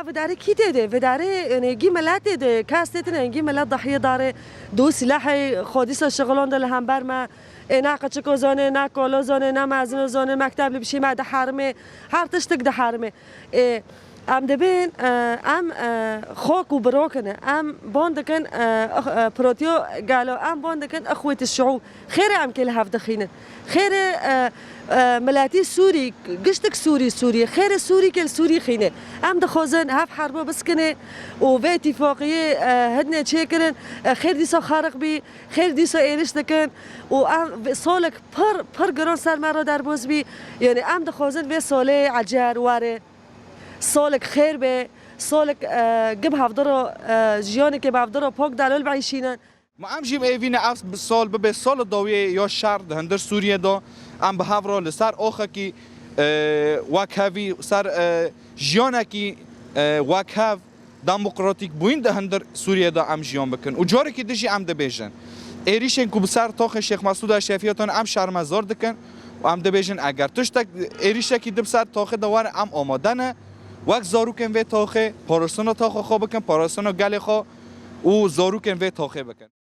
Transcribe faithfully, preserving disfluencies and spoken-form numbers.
Vidarê kî tê de, vidarê, yanî, gî miletê de, kes tê tine, gî milet dahiyê darê, do silahê xwe dîsa şixulon de li hember me. Ê, na qeçiko zonê, na kolo zonê, na mezino zonê, mekteb li bişî me diherimê, her tiştik diherimê. Ê, em dibên, e, em, e, xok û birok in. Em bon dikin, e, e, protiyo gelo, em bon dikin ixwet şiûb. Xêrê em kê li hev dixînin. Xêrê, e, e, miletî Sûrî, giştik Sûrî, Sûrî. Xêrê Sûrî kê li Sûrî xîne. Em dixwazin hev herbo biskine û vê îtîfaqiyê, e, hidne çêkirin. E, xêr dîsa xariq bî, xêr dîsa êriş dikin û em vê solek pir, pir giron ser me re derbas bî. Yanî em dixwazin vê solê ecer were. Solek xêr be, solek, e, gib hevdiro, e, jiyanekê bi hevdiro pok delol bihîşînin. Ma em jî êvî ne ev sol bibe sola dawiyê ya şer di hundir Sûriyê de. Em bi hev re li ser axekî, e, wekhevî, ser, e, jiyanekî, e, wekhev, demokratîk bûyîn di hundir Sûriyê de em jiyan bikin. Û carekî din jî em dibêjin, êrîşên ku bi ser taxê Şêx Mesûd Eşrefî hatin em şermezar dikin. Û em dibêjin, eger tiştek, êrîşekî di bi ser taxê de were, em amade ne. Wek zarokên vê taxê, parastina taxa xwe bikin, parastina gelê xwe û zarokên vê taxê bikin.